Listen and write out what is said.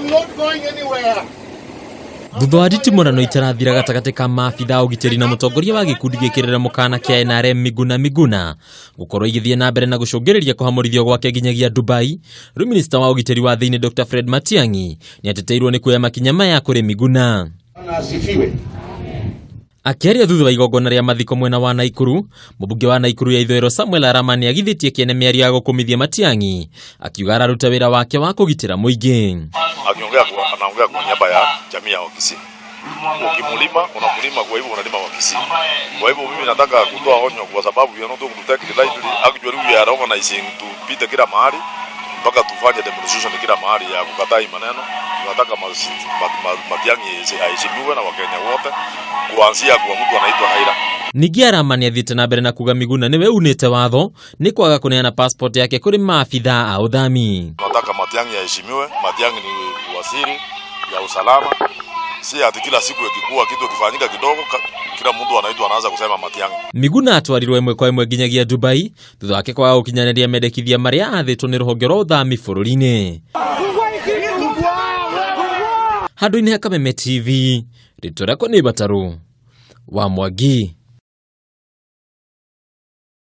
I'm not going anywhere. Thutha wa nditimũrano itarathira gatagatĩ ka maabitha a ũgitĩri na mũtongoria wa gĩkundi gĩkĩrĩre mũkana kĩa NRM Miguna Miguna gũkorwo igĩthiĩ na mbere na gũcũngĩrĩria kũhamũrithio gwake nginyagia Dubai, rĩu minista wa ũgitĩri wa thĩinĩ Dr Fred Matiang'i nĩateteirwo nĩ kuoya makinya maya kũrĩ Miguna. Bwana asifiwe. Akĩaria thutha wa igongona rĩa mathiko mwena wa Naikuru, mũmbunge wa Naikuru ya ithũĩro Samuel Arama nĩagithĩtie kĩene mĩario ya gũkũmithia Matiang'i, akiuga araruta wĩra wake wa kũgitĩra mũingĩ. Akiongea kwa, anaongea kwa niaba ya jamii ya Wakisii. Ukimulima unamulima, kwa hivyo unalima Wakisii. Kwa hivyo mimi nataka kutoa onyo kwa sababu we are not going to take it lightly. Actually we are organizing tupite kila mahali mpaka tufanye demonstration kila mahali ya kukataa hii maneno. Tunataka Matiang'i aheshimiwe na Wakenya wote kuanzia kwa mtu anaitwa Raila. Ningĩ Arama nĩathiĩte na mbere na kuga Miguna nĩwe unĩte watho nĩ kwaga kũneana passport yake kũrĩ maabitha a ũthami. Tunataka Matiang'i aheshimiwe. Matiang'i ni waziri ya usalama, si ati kila siku ikikuwa kitu kifanyika kidogo kila mtu anaitwa anaanza kusema Matiang'i. Miguna atwarirwo ĩmwe kwa ĩmwe nginyagia Dubai thutha wake kwaga gũkinyanĩria mendekithia marĩa athĩtwo nĩ rũhonge rwa ũthami bũrũri-inĩ. Handũ-inĩ ha Kameme TV, rĩtwa rĩakwa nĩ Batarũ wa Mwangi.